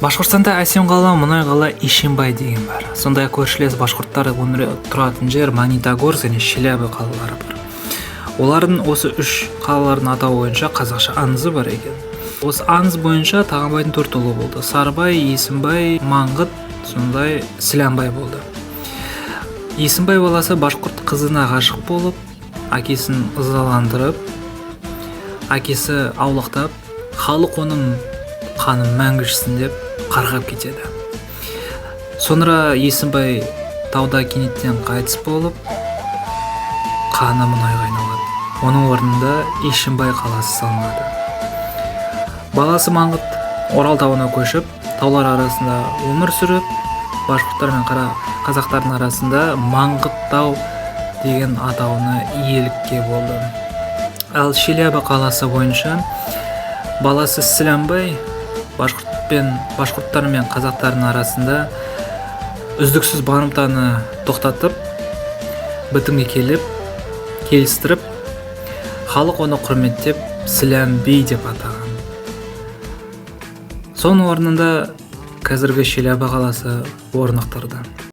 Башқұртстанда әсем қала, мұнай қала Ишимбай деген бар. Сондай көршілес башқұрттар өмір тұратын жер Магнитогорск және Челябі қалалары бар. Олардың осы үш қалалардың атауы бойынша қазақша аңызы бар екен. Осы аңыз бойынша Тағанбайдың төрт ұлы болды: Сарыбай, Есімбай, Маңғыт, сондай Сіләнбай болды. Есімбай баласы башқұрт қызына ғашық болып, әкесін ызаландырып, әкесі аулақтап, халық оның қанын мәңгі ішсін деп қарғап кетеді. Соңыра Есімбай тауда кенеттен қайтыс болып, қаны мұнайға айналады. Оның орнында Ишимбай қаласы салынады. Баласы Маңғыт Орал тауына көшіп, таулар арасында өмір сүріп, башқұрттар мен қара қазақтардың арасында Маңғыт тау деген атауына иелікке болды. Ал Челябі қаласы бойынша баласы Сіләнбай башқұрттар мен қазақтардың арасында үздіксіз барымтаны тоқтатып, бітімге келіп, келістіріп, халық оны құрметтеп, Сілән би деп атаған. Соның орнында қазіргі Челябі қаласы орнықтырды.